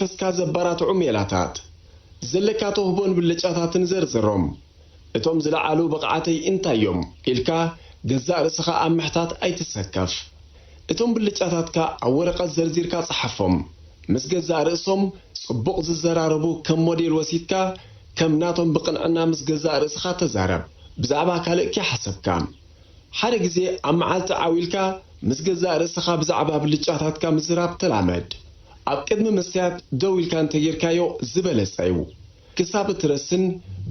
መንፈስካ ዘባራትዑ ሜላታት፣ ዘለካ ተውህቦን ብልጫታትን ዘርዝሮም። እቶም ዝለዓሉ ብቕዓተይ እንታይ እዮም ኢልካ ገዛእ ርእስኻ ኣብ ምሕታት ኣይትሰከፍ። እቶም ብልጫታትካ ኣብ ወረቐት ዘርዚርካ ጸሓፎም። ምስ ገዛእ ርእሶም ጽቡቕ ዝዘራረቡ ከም ሞዴል ወሲድካ፣ ከም ናቶም ብቕንዕና ምስ ገዛእ ርእስኻ ተዛረብ። ብዛዕባ ካልእ ከይሓሰብካ። ሓደ ግዜ ኣብ መዓልቲ ዓው ኢልካ ምስ ገዛእ ርእስኻ ብዛዕባ ብልጫታትካ ምዝራብ ተላመድ። ኣብ ቅድሚ መስትያት ደው ኢልካ እንተጌርካዮ ዝበለጸ እዩ። ክሳብ እትረስን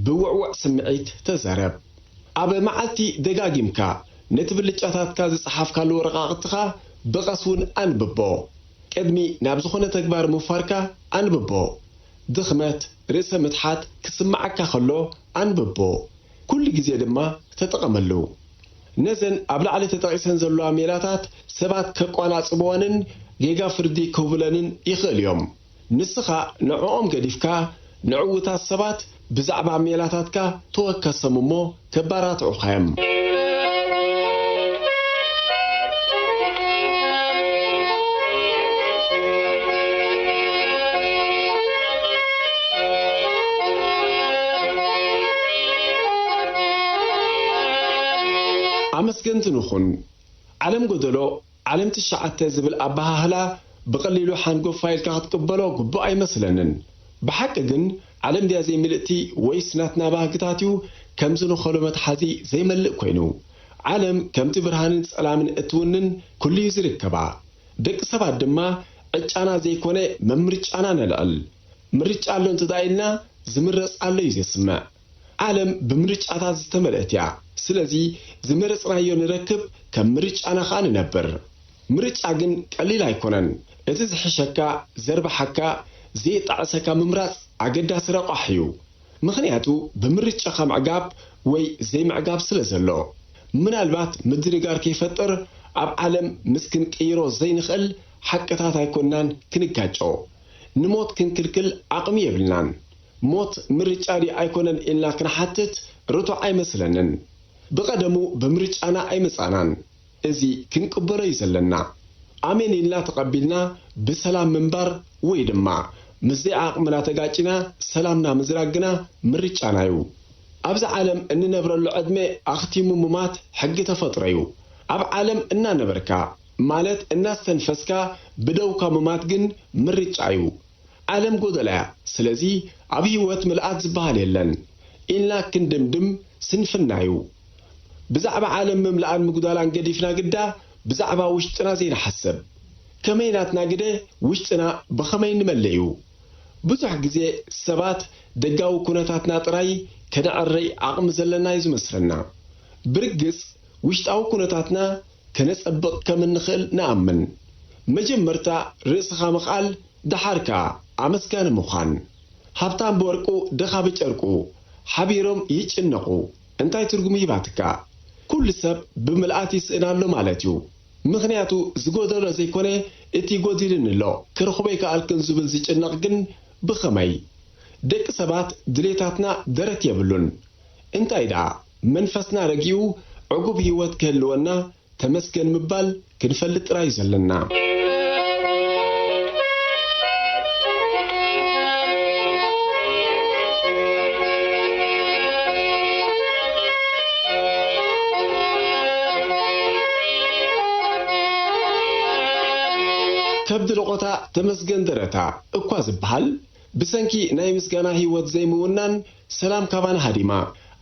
ብውዕዉዕ ስምዒት ተዛረብ። ኣብ መዓልቲ ደጋጊምካ ነቲ ብልጫታትካ ዝጸሓፍካሉ ወረቓቕትኻ ብቐስ እውን ኣንብቦ። ቅድሚ ናብ ዝኾነ ተግባር ምውፋርካ ኣንብቦ። ድኽመት፣ ርእሰ ምትሓት ክስምዓካ ከሎ ኣንብቦ። ኩሉ ግዜ ድማ ተጠቐመሉ። ነዘን ኣብ ላዕሊ ተጠቒሰን ዘለዋ ሜላታት ሰባት ከቋናጽብወንን ጌጋ ፍርዲ ክህቡለንን ይኽእሉ እዮም። ንስኻ ንዕኦም ገዲፍካ ንዕዉታት ሰባት ብዛዕባ ሜላታትካ ተወከሶም እሞ ከባራትዑኻ እዮም። ኣመስገንቲ ንኹን። ዓለም ጎደሎ፣ ዓለም ትሽዓተ ዝብል ኣበሃህላ ብቐሊሉ ሓንጎፋ ኢልካ ክትቅበሎ ግቡእ ኣይመስለንን። ብሓቂ ግን ዓለም ድያ ዘይምልእቲ ወይስ ናትና ባህግታት እዩ ከምዚ ንኸሎ መትሓዚ ዘይመልእ ኮይኑ? ዓለም ከምቲ ብርሃንን ጸላምን እትውንን ኩሉ እዩ ዝርከባ። ደቂ ሰባት ድማ ዕጫና ዘይኮነ መምርጫና ነልዕል። ምርጫ ኣሎ እንተ ደኣ ኢልና ዝምረጽ ኣሎ እዩ ዘስምዕ። ዓለም ብምርጫታት ዝተመልአት እያ። ስለዚ ዝመረጽናዮ ንረክብ፣ ከም ምርጫና ኸኣ ንነብር። ምርጫ ግን ቀሊል ኣይኮነን። እቲ ዝሕሸካ፣ ዘርብሓካ፣ ዘየጣዕሰካ ምምራጽ ኣገዳሲ ረቋሒ እዩ። ምኽንያቱ ብምርጫኻ ምዕጋብ ወይ ዘይምዕጋብ ስለ ዘሎ። ምናልባት ምድንጋር ከይፈጥር ኣብ ዓለም ምስ ክንቅይሮ ዘይንኽእል ሓቅታት ኣይኮንናን ክንጋጮ። ንሞት ክንክልክል ዓቕሚ የብልናን። ሞት ምርጫ ድዩ ኣይኮነን ኢልና ክንሓትት ርቱዕ ኣይመስለንን። ብቐደሙ ብምርጫና ኣይመጻእናን። እዚ ክንቅበሎ እዩ ዘለና። ኣሜን ኢልና ተቐቢልና ብሰላም ምንባር ወይ ድማ ምስ ዘይዓቕምና ተጋጪና ሰላምና ምዝራግ ግና ምርጫና እዩ። ኣብዚ ዓለም እንነብረሉ ዕድመ ኣኽቲሙ ምማት ሕጊ ተፈጥሮ እዩ። ኣብ ዓለም እናነበርካ፣ ማለት እናስተንፈስካ ብደውካ ምማት ግን ምርጫ እዩ። ዓለም ጎደላ እያ። ስለዚ ኣብ ህይወት ምልኣት ዝበሃል የለን ኢልና ክንድምድም ስንፍና እዩ። ብዛዕባ ዓለም ምምላኣን ምጉዳላን ገዲፍና ግዳ ብዛዕባ ውሽጥና ዘይንሓስብ። ከመይ ናትና ግደ ውሽጥና ብኸመይ ንመልእ እዩ። ብዙሕ ግዜ ሰባት ደጋዊ ኩነታትና ጥራይ ከነዕርይ ዓቕሚ ዘለና እዩ ዝመስለና። ብርግጽ ውሽጣዊ ኩነታትና ከነጸብቕ ከም እንኽእል ንኣምን። መጀመርታ ርእስኻ ምኽኣል፣ ደሓር ከኣ ኣመስጋኒ ምዃን። ሃብታም ብወርቁ፣ ድኻ ብጨርቁ፣ ሓቢሮም ይጭነቑ። እንታይ ትርጉም ሂባትካ? ኩሉ ሰብ ብምልኣት ይስእን ኣሎ ማለት እዩ። ምኽንያቱ ዝጎደሎ ዘይኮነ፣ እቲ ጎዲሉኒ ኣሎ፣ ክረኽቦ ኣይከኣልኩን ዝብል ዝጭነቕ ግን ብኸመይ? ደቂ ሰባት ድሌታትና ደረት የብሉን። እንታይ ደኣ፣ መንፈስና ረጊኡ ዕጉብ ህይወት ክህልወና ተመስገን ምባል ክንፈልጥ ጥራይ እዩ ዘለና። ከብዲ ልቖታ ተመስገን ደረታ እኳ ዝበሃል፣ ብሰንኪ ናይ ምስጋና ህይወት ዘይምውናን ሰላም ካባና ሃዲማ፣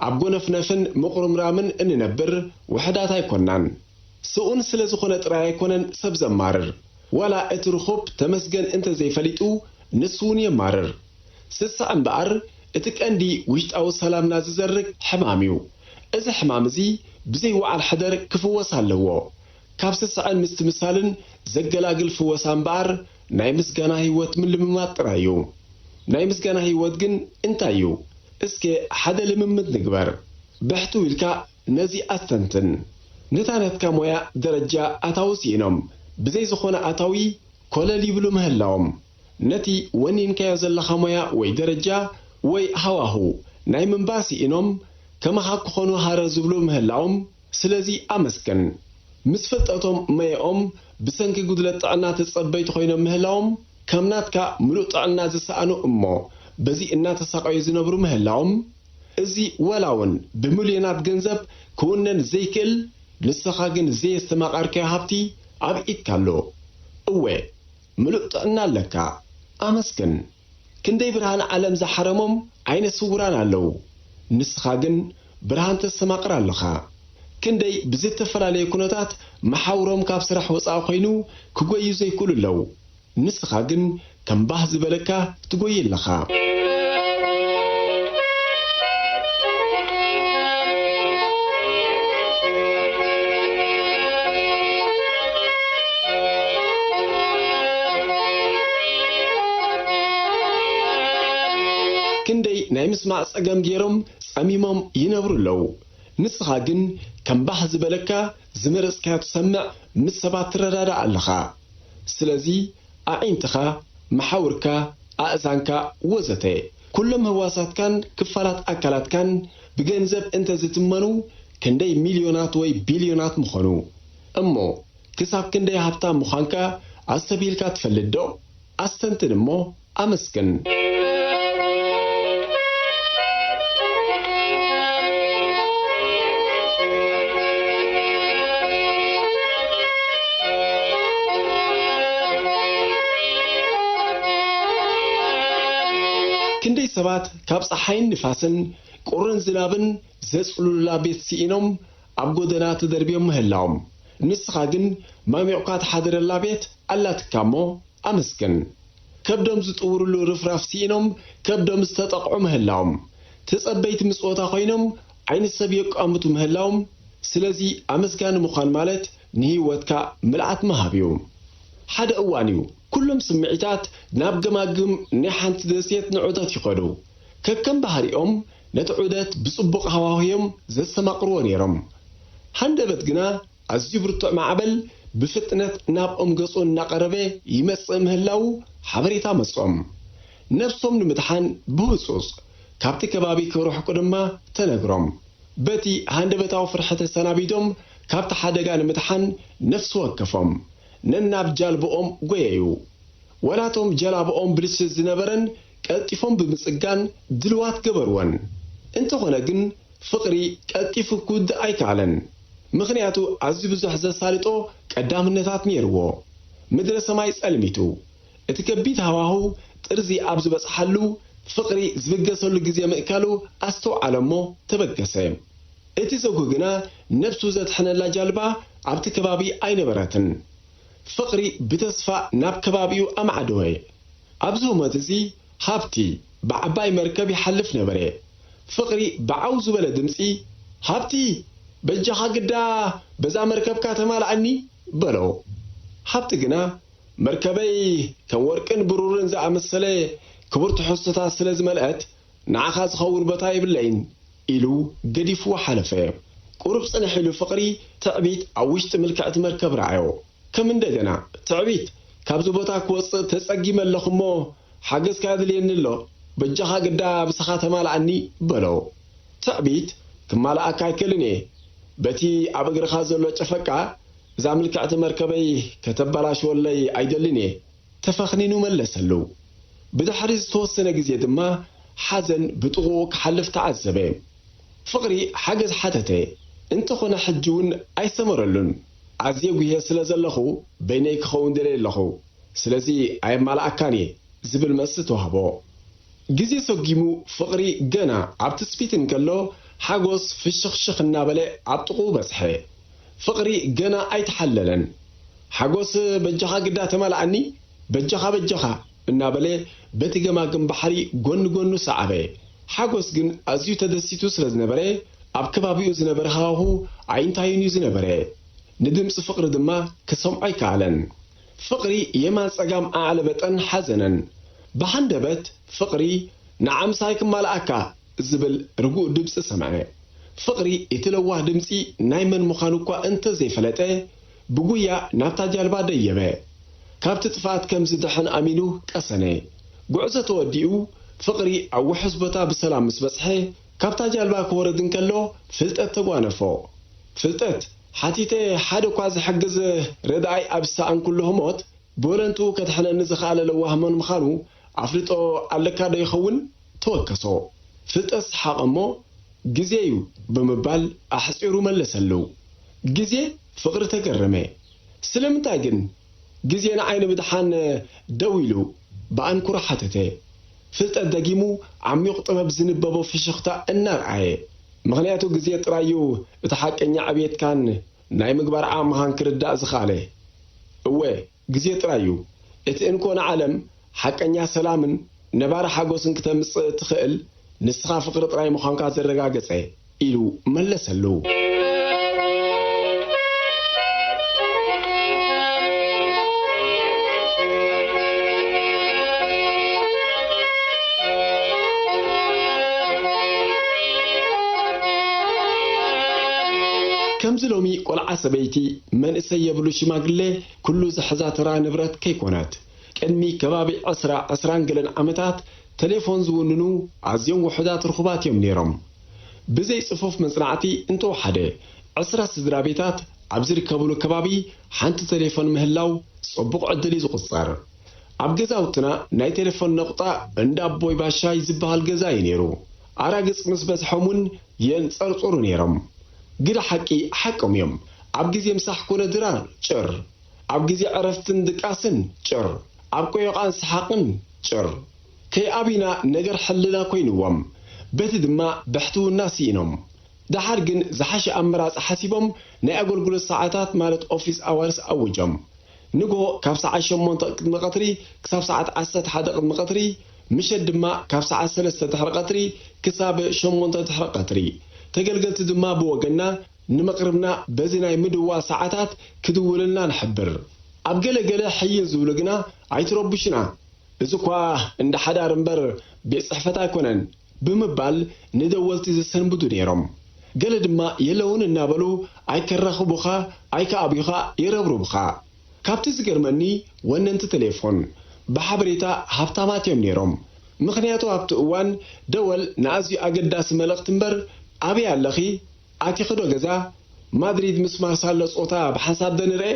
ኣብ ጎነፍነፍን ምቑርምራምን እንነብር ውሑዳት ኣይኮናን። ስኡን ስለ ዝኾነ ጥራይ ኣይኮነን ሰብ ዘማርር። ዋላ እቲ ርኹብ ተመስገን እንተ ዘይፈሊጡ፣ ንሱ እውን የማርር። ስስዐ እምበኣር፣ እቲ ቀንዲ ውሽጣዊ ሰላምና ዝዘርግ ሕማም እዩ። እዚ ሕማም እዚ ብዘይ ወዓል ሕደር ክፍወስ ኣለዎ። ካብ ስስዐን ምስትምሳልን ዘገላግል ፍወሳ እምበኣር፣ ናይ ምስጋና ህይወት ምልምማድ ጥራይ እዩ። ናይ ምስጋና ህይወት ግን እንታይ እዩ? እስከ ሓደ ልምምድ ንግበር። ብሕትው ኢልካ ነዚ ኣስተንትን። ነታ ናትካ ሞያ ደረጃ ኣታዊ ስኢኖም፣ ብዘይ ዝኾነ ኣታዊ ኮለል ይብሉ ምህላዎም። ነቲ ወኒንካዮ ዘለኻ ሞያ ወይ ደረጃ ወይ ሃዋሁ ናይ ምንባር ስኢኖም፣ ከማኻ ክኾኑ ሃረር ዝብሉ ምህላዎም፣ ስለዚ ኣመስግን። ምስ ፍልጠቶም መየኦም ብሰንኪ ጉድለት ጥዕና ተጸበይቲ ኮይኖም ምህላዎም ከም ናትካ ምሉእ ጥዕና ዝሰኣኑ እሞ በዚ እናተሳቐዩ ዝነብሩ ምህላዎም፣ እዚ ዋላ እውን ብሚልዮናት ገንዘብ ክውነን ዘይክእል፣ ንስኻ ግን ዘየስተማቐርካዮ ሃብቲ ኣብ ኢድካ ኣሎ። እወ፣ ምሉእ ጥዕና ኣለካ። ኣመስግን። ክንደይ ብርሃን ዓለም ዝሓረሞም ዓይነ ስውራን ኣለዉ። ንስኻ ግን ብርሃን ተስተማቕር ኣለኻ። ክንደይ ብዝተፈላለየ ኩነታት መሓውሮም ካብ ስራሕ ወጻኢ ኮይኑ ክጎዩ ዘይክእሉ ኣለዉ። ንስኻ ግን ከም ባህ ዝበለካ ትጎይ ኣለኻ። ክንደይ ናይ ምስማዕ ጸገም ገይሮም ጸሚሞም ይነብሩ ኣለዉ። ንስኻ ግን ከም ባህ ዝበለካ ዝመረጽካዮ ትሰምዕ፣ ምስ ሰባት ትረዳዳእ ኣለኻ። ስለዚ ኣዒንትኻ፣ መሓውርካ፣ ኣእዛንካ ወዘተ ኩሎም ህዋሳትካን ክፋላት ኣካላትካን ብገንዘብ እንተ ዝትመኑ ክንደይ ሚልዮናት ወይ ቢልዮናት ምኾኑ። እሞ ክሳብ ክንደይ ሃብታም ምዃንካ ኣስተብሂልካ ትፈልጥ ዶ? ኣስተንትን እሞ ኣመስግን። ክንደይ ሰባት ካብ ጸሓይን ንፋስን ቁርን ዝናብን ዘጽልሉላ ቤት ስኢኖም ኣብ ጎደና ተደርብዮም ምህላዎም፣ ንስኻ ግን ማሚቑካ ትሓድረላ ቤት ኣላትካ እሞ ኣመስግን። ከብዶም ዝጥውርሉ ርፍራፍ ስኢኖም ከብዶም ዝተጠቕዑ ምህላዎም፣ ተጸበይቲ ምጽወታ ኮይኖም ዓይኒ ሰብ የቋምቱ ምህላዎም፣ ስለዚ ኣመስጋኒ ምዃን ማለት ንህይወትካ ምልኣት ምሃብ እዩ። ሓደ እዋን እዩ፣ ኩሎም ስምዒታት ናብ ገማግም ናይ ሓንቲ ደሴት ንዑደት ይኸዱ። ከከም ባህሪኦም ነቲ ዑደት ብጽቡቕ ሃዋህዮም ዘስተማቕርዎ ነይሮም። ሃንደበት ግና ኣዝዩ ብርቱዕ ማዕበል ብፍጥነት ናብኦም ገጹ እናቐረበ ይመጽእ ምህላዉ ሓበሬታ መጾም። ነብሶም ንምድሓን ብህጹጽ ካብቲ ከባቢ ክርሕቁ ድማ ተነግሮም። በቲ ሃንደበታዊ ፍርሒ ተሰናቢዶም ካብቲ ሓደጋ ንምድሓን ነፍሲ ወከፎም ነናብ ጃልብኦም ጎየዩ። ወላቶም ጀላብኦም ብልሽት ዝነበረን ቀልጢፎም ብምጽጋን ድልዋት ገበርወን። እንተኾነ ግን ፍቕሪ ቀልጢፉ ክውድእ ኣይከኣለን። ምኽንያቱ ኣዝዩ ብዙሕ ዘሳልጦ ቀዳምነታት ነይርዎ። ምድረ ሰማይ ጸልሚቱ። እቲ ከቢድ ሃዋህው ጥርዚ ኣብ ዝበጽሓሉ ፍቕሪ ዝብገሰሉ ግዜ ምእካሉ ኣስተውዓለ እሞ ተበገሰ። እቲ ዘጉ ግና ነብሱ ዘድሐነላ ጃልባ ኣብቲ ከባቢ ኣይነበረትን። ፍቕሪ ብተስፋ ናብ ከባቢኡ ኣማዕደወ። ኣብዚ ህሞት እዚ ሃብቲ ብዓባይ መርከብ ይሓልፍ ነበረ። ፍቕሪ ብዓው ዝበለ ድምጺ፣ "ሃብቲ፣ በጃኻ ግዳ በዛ መርከብካ ተማልኣኒ" በሎ። ሃብቲ ግና፣ "መርከበይ ከም ወርቅን ብሩርን ዝኣመሰለ ክቡር ትሕዝቶታት ስለ ዝመልአት፣ ንዓኻ ዝኸውን ቦታ የብለይን" ኢሉ ገዲፍዎ ሓለፈ። ቁሩብ ጽንሕ ኢሉ ፍቕሪ ትዕቢት ኣብ ውሽጢ ምልክዕቲ መርከብ ረኣዮ። ከም እንደገና፣ "ትዕቢት፣ ካብዚ ቦታ ክወጽእ ተጸጊመ ኣለኹ እሞ ሓገዝካ የድልየኒ ኣሎ፣ በጃኻ ግዳ ምሳኻ ተማልኣኒ" በሎ። ትዕቢት፣ "ክማልኣካ ኣይክእልን እየ፣ በቲ ኣብ እግርኻ ዘሎ ጨፈቃ እዛ ምልክዕቲ መርከበይ ከተበላሽወለይ ኣይደልን እየ" ተፈኽኒኑ መለሰሉ። ብድሕሪ ዝተወሰነ ግዜ ድማ ሓዘን ብጥቕኡ ክሓልፍ ተዓዘበ። ፍቕሪ ሓገዝ ሓተተ፣ እንተኾነ ሕጂ እውን ኣይሰመረሉን። "ኣዝየ ጉህየ ስለ ዘለኹ በይነይ ክኸውን ደልየ ኣለኹ፣ ስለዚ ኣየማልኣካን እየ" ዝብል መልሲ ተዋህቦ። ግዜ ሰጊሙ ፍቕሪ ገና ኣብ ትጽቢት እንከሎ፣ ሓጎስ ፍሽኽሽኽ እናበለ ኣብ ጥቕኡ በጽሐ። ፍቕሪ ገና ኣይተሓለለን። ሓጎስ፣ "በጃኻ ግዳ ተማልኣኒ፣ በጃኻ፣ በጃኻ" እናበለ በቲ ገማግም ባሕሪ ጎኒ ጎኑ ሰዓበ። ሓጎስ ግን ኣዝዩ ተደሲቱ ስለ ዝነበረ፣ ኣብ ከባቢኡ ዝነበረ ሃዋሁ ኣይንታይን እዩ ዝነበረ። ንድምጺ ፍቕሪ ድማ ክሰምዖ ኣይከኣለን። ፍቕሪ የማን ጸጋም ኣዕለበጠን ሓዘነን። ብሃንደበት ፍቕሪ፣ "ንዓ ምሳይ ክማልኣካ" ዝብል ርጉእ ድምጺ ሰምዐ። ፍቕሪ እቲ ለዋህ ድምጺ ናይ መን ምዃኑ እኳ እንተ ዘይፈለጠ፣ ብጉያ ናብታ ጃልባ ደየበ። ካብቲ ጥፍኣት ከም ዝድሕን ኣሚኑ ቀሰነ። ጉዕዞ ተወዲኡ፣ ፍቕሪ ኣብ ውሑስ ቦታ ብሰላም ምስ በጽሐ፣ ካብታ ጃልባ ክወርድ እንከሎ፣ ፍልጠት ተጓነፎ። "ፍልጠት፣ ሓቲተ ሓደ እኳ ዝሕግዝ ረዳኣይ ኣብ ዝሰኣንኩሉ ህሞት፣ ብወለንትኡ ከድሕነኒ ዝኸኣለ ለዋህ መን ምዃኑ ኣፍልጦ ኣለካ ዶ ይኸውን? ተወከሶ። ፍልጠት ሰሓቐ እሞ፣ ግዜ እዩ ብምባል ኣሕጺሩ መለሰሉ። ግዜ? ፍቕሪ ተገረመ። ስለምንታይ ግን? ግዜ ንዓይ ንምድሓን ደው ኢሉ ብኣንኩሮ ሓተተ። ፍልጠት ደጊሙ ዓሚቕ ጥበብ ዝንበቦ ፍሽኽታ እናርኣየ። ምኽንያቱ ግዜ ጥራይ እዩ እቲ ሓቀኛ ዕብየትካን ናይ ምግባር ዓቕምኻን ክርዳእ ዝኸኣለ። እወ፣ ግዜ ጥራይ እዩ እቲ እንኮ ንዓለም ሓቀኛ ሰላምን ነባሪ ሓጎስን ክተምጽእ እትኽእል፣ ንስኻ ፍቕሪ ጥራይ ምዃንካ ዘረጋገጸ፣ ኢሉ መለሰሉ። ከምዚ ሎሚ ቆልዓ ሰበይቲ፣ መንእሰይ የብሉ ሽማግለ፣ ኩሉ ዝሕዛ ተራ ንብረት ከይኮነት። ቅድሚ ከባቢ ዕስራ፣ ዕስራን ገለን ዓመታት፣ ቴሌፎን ዝውንኑ ኣዝዮም ውሑዳት ርኹባት እዮም ነይሮም። ብዘይ ጽፉፍ መጽናዕቲ እንተወሓደ፣ ዕስራ ስድራ ቤታት ኣብ ዝርከብሉ ከባቢ ሓንቲ ቴሌፎን ምህላው ጽቡቕ ዕድል እዩ ዝቑጸር። ኣብ ገዛውትና ናይ ቴሌፎን ነቑጣ እንዳ ኣቦይ ባሻይ ዝበሃል ገዛ እዩ ነይሩ። ኣራግጽ ምስ በዝሖም እውን የንጸርጽሩ ነይሮም። ግደ ሓቂ ሓቆም እዮም። ኣብ ግዜ ምሳሕ ኮነ ድራር፣ ጭር። ኣብ ግዜ ዕረፍትን ድቃስን፣ ጭር። ኣብ ቆዮቓን ሰሓቕን፣ ጭር። ከይኣብዩና ነገር ሕልና ኮይንዎም። በቲ ድማ ብሕትውና ስኢኖም። ደሓር ግን ዝሓሸ ኣመራጻ ሓሲቦም ናይ ኣገልግሎት ሰዓታት ማለት ኦፊስ ኣዋርስ ኣውጆም። ንግሆ ካብ ሰዓት ሸሞንተ ቅድሚ ቀትሪ ክሳብ ሰዓት ዓሰርተ ሓደ ቅድሚ ቀትሪ፣ ምሸት ድማ ካብ ሰዓት ሰለስተ ድሕሪ ቀትሪ ክሳብ ሸሞንተ ድሕሪ ቀትሪ። ተገልገልቲ ድማ ብወገንና ንመቕርብና በዚ ናይ ምድዋል ሰዓታት ክድውሉልና ንሕብር። ኣብ ገለ ገለ ሕይል ዝብሉ ግና ኣይትረብሹና፣ እዚ እኳ እንዳ ሓዳር እምበር ቤት ጽሕፈት ኣይኮነን ብምባል ንደወልቲ ዘሰንብዱ ነይሮም። ገለ ድማ የለውን እናበሉ ኣይከራኽቡኻ ኣይከኣብዩኻ የረብርቡኻ። ካብቲ ዝገርመኒ ወነንቲ ቴሌፎን ብሓበሬታ ሃብታማት እዮም ነይሮም። ምኽንያቱ ኣብቲ እዋን ደወል ንኣዝዩ ኣገዳሲ መልእኽቲ እምበር ኣበይ ኣለኺ? ኣቲኺ ዶ ገዛ? ማድሪድ ምስ ማርሳሎ ጾታ ብሓንሳብ ዶ ንርኤ?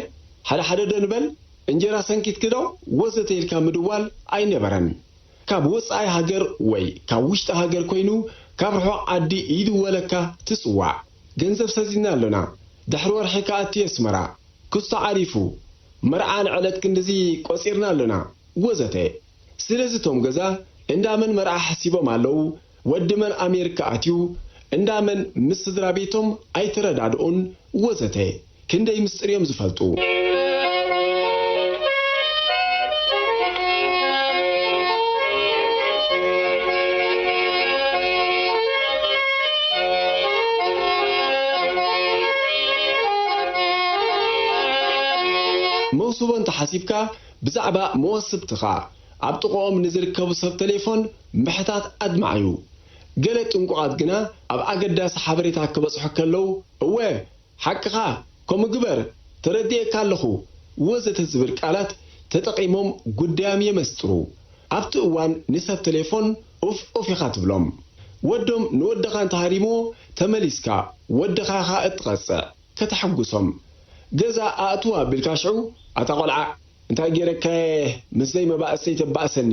ሓደ ሓደ ዶ ንበል? እንጀራ ሰንኪትኪ ዶ? ወዘተ ኢልካ ምድዋል ኣይነበረን። ካብ ወጻኢ ሃገር ወይ ካብ ውሽጢ ሃገር ኮይኑ ካብ ርሑቕ ዓዲ ይድወለካ ትጽዋዕ። ገንዘብ ሰዚና ኣሎና። ድሕሪ ወርሒ ክኣቱ እየ ኣስመራ። ክስቶ ዓሪፉ። መርዓ ንዕለት ክንድዚ ቆጺርና ኣሎና። ወዘተ። ስለዚ እቶም ገዛ እንዳ መን መርዓ ሓሲቦም ኣለዉ፣ ወዲ መን ኣሜሪካ ኣትዩ፣ እንዳ መን ምስ ስድራ ቤቶም ኣይተረዳድኡን ወዘተ። ክንደይ ምስጢር እዮም ዝፈልጡ። መውስቦ እንተሓሲብካ ብዛዕባ መወስብትኻ ኣብ ጥቕኦም ንዝርከቡ ሰብ ቴሌፎን ምሕታት ኣድማዕ እዩ። ገለ ጥንቁቓት ግና ኣብ ኣገዳሲ ሓበሬታ ክበጽሑ ከለዉ፣ እወ፣ ሓቅኻ፣ ከምኡ ግበር፣ ተረዲኤካ ኣለኹ፣ ወዘተ ዝብል ቃላት ተጠቒሞም ጉዳዮም የመስጥሩ። ኣብቲ እዋን ንሰብ ቴሌፎን ኡፍ ኡፍ ኢኻ ትብሎም። ወዶም ንወድኻ እንተሃሪምዎ ተመሊስካ ወድኻ ኢኻ እትቐጽዕ። ከተሐጉሶም። ገዛ ኣእትው ኣቢልካ ሽዑ፣ ኣታ ቖልዓ፣ እንታይ ገይረካየ ምስ ዘይመባእሰይ ተባእሰኒ?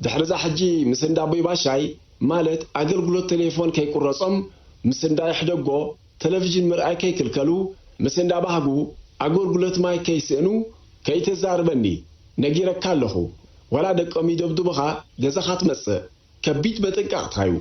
ድሕርዛ ሕጂ ምስ እንዳ ኣቦይ ባሻይ፣ ማለት ኣገልግሎት ቴሌፎን ከይቁረጾም፣ ምስ እንዳ ይሕደጎ፣ ቴሌቪዥን ምርኣይ ከይክልከሉ፣ ምስ እንዳ ባህጉ፣ ኣገልግሎት ማይ ከይስእኑ፣ ከይተዛርበኒ፣ ነጊረካ ኣለኹ። ዋላ ደቆም ይደብድቡኻ፣ ገዛኻ ትመጽእ። ከቢድ መጠንቀቕታ እዩ።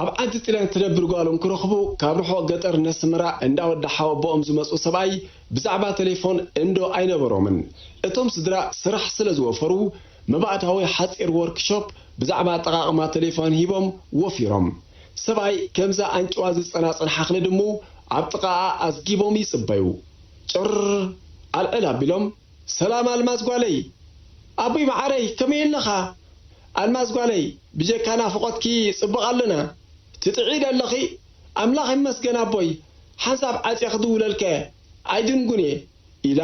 ኣብ ዓዲ ጥልያን ትነብር ጓሎም ክረኽቡ ካብ ርሑቕ ገጠር ነስመራ እንዳ ወዲ ሓወቦኦም ዝመጹ ሰብኣይ ብዛዕባ ቴሌፎን እንዶ ኣይነበሮምን። እቶም ስድራ ስራሕ ስለ ዝወፈሩ መባእታዊ ሓጺር ወርክሾፕ ብዛዕባ ኣጠቓቕማ ቴሌፎን ሂቦም ወፊሮም። ሰብኣይ ከምዛ ኣንጭዋ ዝጸናጸን ሓኽሊ ድሙ ኣብ ጥቓኣ ኣዝጊቦም ይጽበዩ። ጭር ኣልዕል ኣቢሎም፣ "ሰላም ኣልማዝ ጓለይ!" "ኣቦይ መዓረይ፣ ከመይ ኣለኻ?" "ኣልማዝ ጓለይ፣ ብጀካ ናፍቖትኪ ጽቡቕ ኣለና። ትጥዕዪ ዶ ኣለኺ?" "ኣምላኽ ይመስገን ኣቦይ፣ ሓንሳብ ዓጽየ ክድውለልከ ኣይድንጉን እየ" ኢላ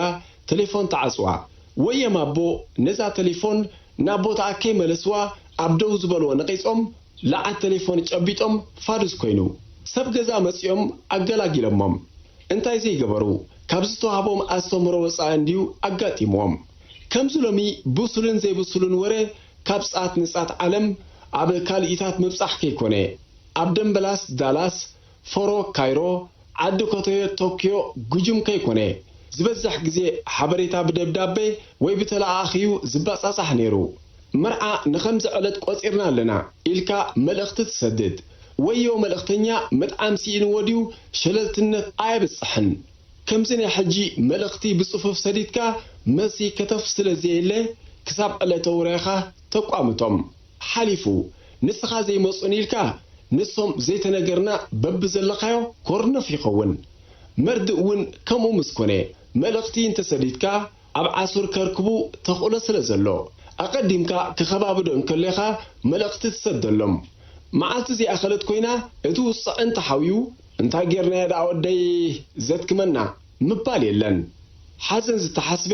ቴሌፎን ተዓጽዋ። ወየም ኣቦ ነዛ ተሌፎን ናብ ቦታኣ ከይመለስዋ ኣብ ደው ዝበልዎ ነቒጾም ለዓት ተሌፎን ጨቢጦም ፋዱስ ኮይኑ። ሰብ ገዛ መጺኦም ኣገላጊሎሞም። እንታይ ዘይገበሩ? ካብ ዝተዋህቦም ኣስተምህሮ ወጻኢ እንድዩ ኣጋጢምዎም። ከምዚ ሎሚ ብሱልን ዘይብሱልን ወረ ካብ ጻት ንጻት ዓለም ኣብ ካልኢታት ምብጻሕ ከይኮነ፣ ኣብ ደምበላስ ዳላስ፣ ፎሮ ካይሮ፣ ዓዲ ኮተዮ ቶክዮ ጉጅም ከይኮነ፣ ዝበዝሕ ግዜ ሓበሬታ ብደብዳቤ ወይ ብተለኣኣኺዩ ዝባጻጻሕ ነይሩ። መርዓ ንኸምዚ ዕለት ቆጺርና ኣለና ኢልካ መልእኽቲ ትሰድድ። ወዮ መልእኽተኛ ምጥዓም ስኢንዎ ድዩ ሸለልትነት ኣየብጽሕን። ከምዚ ናይ ሕጂ መልእኽቲ ብጽፉፍ ሰዲድካ መልሲ ከተፍ ስለ ዘየለ ክሳብ ዕለተ ውራይኻ ተቋምቶም። ሓሊፉ ንስኻ ዘይመጹን ኢልካ ንሶም ዘይተነገርና በብዘለኻዮ ኮርነፍ ይኸውን። መርድእ እውን ከምኡ ምስ ኮነ መልእኽቲ እንተሰዲድካ ኣብ ዓሱር ከርክቡ ተኽእሎ ስለ ዘሎ ኣቐዲምካ ክኸባብዶ እንከሌኻ መልእኽቲ ትሰደሎም። መዓልቲ ዘይኣኸለት ኮይና እቲ ውጽዕ እንተሓውዩ እንታይ ጌርናዮ ደኣ ወደይ ዘትክመና ምባል የለን። ሓዘን ዝተሓስበ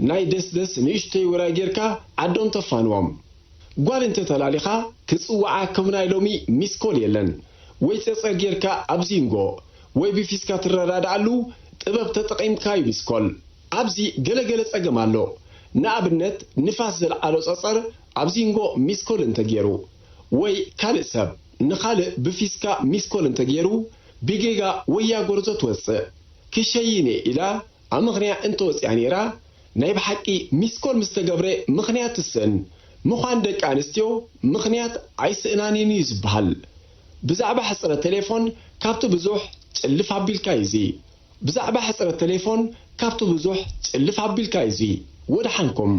ናይ ደስደስ ንእሽተይ ውራይ ጌርካ ዓዶም ተፋንዎም። ጓል እንተ ተላሊኻ ክጽውዓ ከም ናይ ሎሚ ሚስኮል የለን። ወይ ጸጸር ጌርካ ኣብ ዚንጎ ወይ ብፊስካ ትረዳድኣሉ ጥበብ ተጠቒምካ እዩ ሚስኮል። ኣብዚ ገለገለ ጸገም ኣሎ። ንኣብነት ንፋስ ዘልዓሎ ጸጸር ኣብ ዚንጎ ሚስኮል እንተጌሩ ወይ ካልእ ሰብ ንኻልእ ብፊስካ ሚስኮል እንተጌሩ ብጌጋ ወያ ጎርዞ ትወጽእ። ክሸይን እየ ኢላ ኣመኽንያ እንተወጽያ ነይራ ናይ ብሓቂ ሚስኮል ምስ ተገብረ ምኽንያት ትስእን ምዃን ደቂ ኣንስትዮ ምኽንያት ኣይስእናንን እዩ ዝበሃል። ብዛዕባ ሕጽረት ቴሌፎን ካብቲ ብዙሕ ጭልፍ ኣቢልካ እዩ እዚ። ብዛዕባ ሕጽረት ቴሌፎን ካብቲ ብዙሕ ጭልፍ ኣቢልካ እዩ እዚ። ወድሓንኩም።